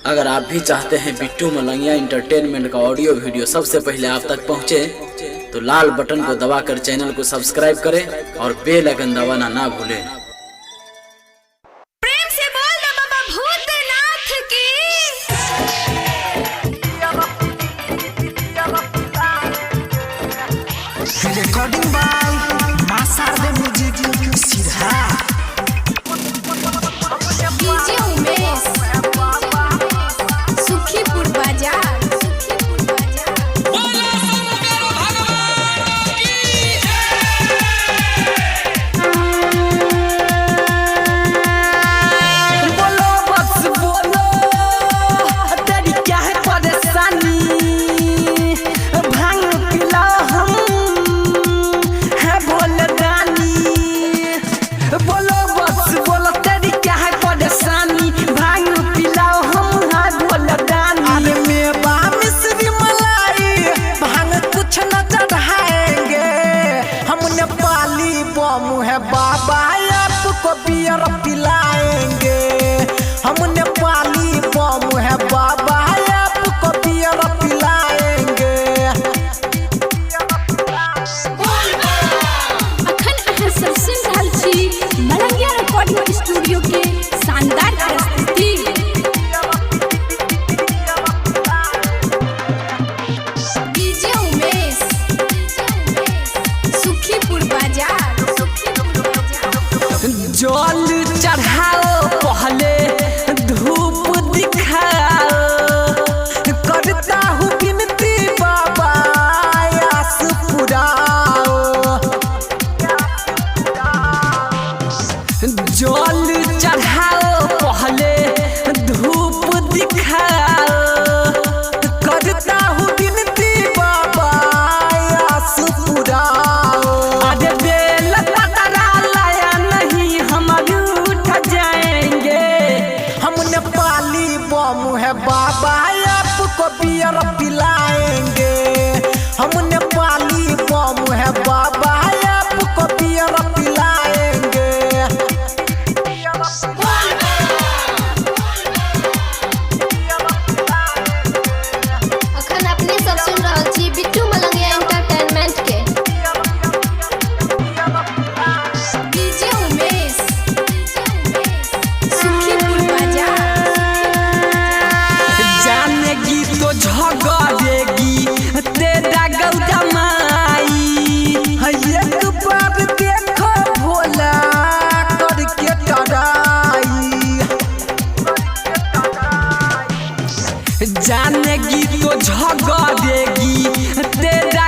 अगर आप भी चाहते हैं बिट्टू मलंगिया इंटरटेनमेंट का ऑडियो वीडियो सबसे पहले आप तक पहुंचे, तो लाल बटन को दबाकर चैनल को सब्सक्राइब करें और बेल आइकन दबाना ना भूलें। प्रेम से बोल दो बाबा भूतनाथ की। रिकॉर्डिंग बाय मां शारदे म्यूजिक सीधा। डीजे उमेश, सुखीपुर बाजार, सुखीपुर बाजार। बोलो बस बोलो, तेरी क्या है परेशानी? भांग पिलाओ, हम है भोले दानी। बोलो बस बोलो, तेरी क्या है परेशानी? भांग पिलाओ, हम है भोले दानी। अरे मेवा मिश्री मलाई भांग कुछ न चढ़ाएंगे, हमने पाली बम है बाबा, आपको बियर पिलाएंगे। हमने पाली बम है बाबा, आपको बियर पिलाएंगे। अखन अहाँ सब सुनि रहल छी मलंगिया रिकॉर्डिंग स्टूडियो के शानदार प्रस्तुति। डीजे उमेश, सुखीपुर बाजार, सुखीपुर बाजार। जल चढ़ाओ, पहले धूप दिखाओ, करता हूँ विनती बाबा, आस पुराओ। जल चढ़ाओ, पहले धूप दिखाओ, करता हूँ विनती बाबा, आस पुराओ। अरे बेल पतरा लाया नहीं, हम उठ जाएंगे। हमने पाली बम है बाबा, आपको बियर पिलाएंगे। हमने पाली बम है बाबा, आपको बियर पिलाएंगे। अखन अपने सब सुन रहल छी बिट्टू मलंगिया एंटरटेनमेंट के। डीजे उमेश, सुखीपुर बाजार। जानेगी तो झगड़ेगी तेरा गौरा माई, एक बार देखो भोला करके टराई। जानेगी तो झगड़ेगी तेरा